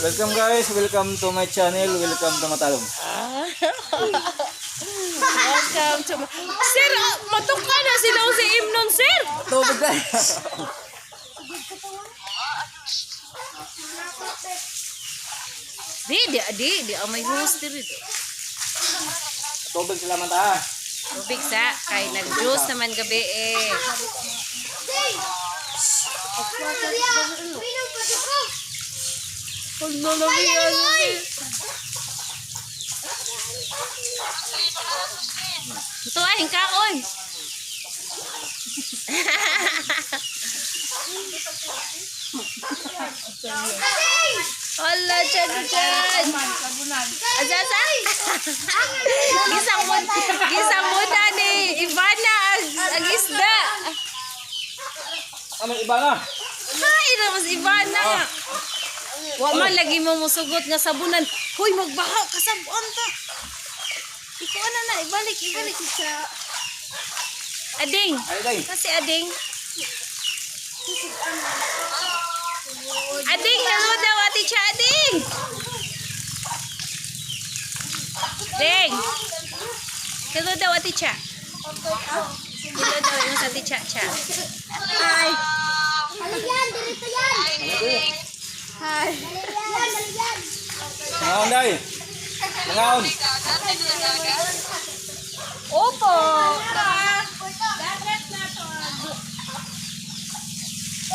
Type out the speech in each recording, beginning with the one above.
Welcome guys, welcome to my channel, welcome to Matalom. Welcome to. Sir, matuka na sila si Imnon, sir. Tubig na. Di, di, di, di, ang may host diri. Tubig sila man ta. Tubig sa, kay nag-juice naman gabi eh. Huwag na lang yan. Ito ay, kaon. Hala, chan chan. Asa sa? Gisang mo na ni Ivana ang isda. Ano iba na? Ay, na mas Ivana. Wa man lagi mo musugot nga sabunan. Hoy, magbaha ka sabon ta. Ikaw na na, ibalik, ibalik. Ading. Ay day. Kasi Ading. Ading, hello daw, Ate Cha, Ading. Ding. Hello daw, Ate Cha. Hello daw yung sa Ate Cha Cha. Hi. Baliyan, dirito yan. Hi. Baliyan, baliyan. Mangaon day. Mangaon. Opo.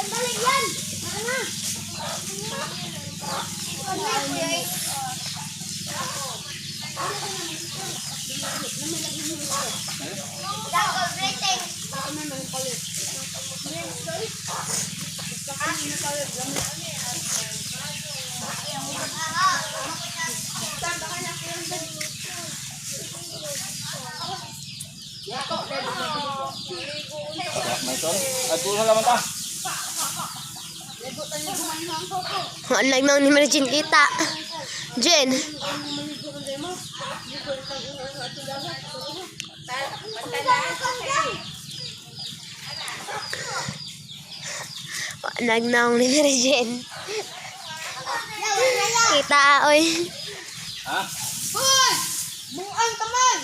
Baliyan. Ano? May tol. At puro sila man ta. Online mo ni Mary Jane kita. Jen. Nagnaong ni Mary Jane. Kita oy. Ha? Buang ka man.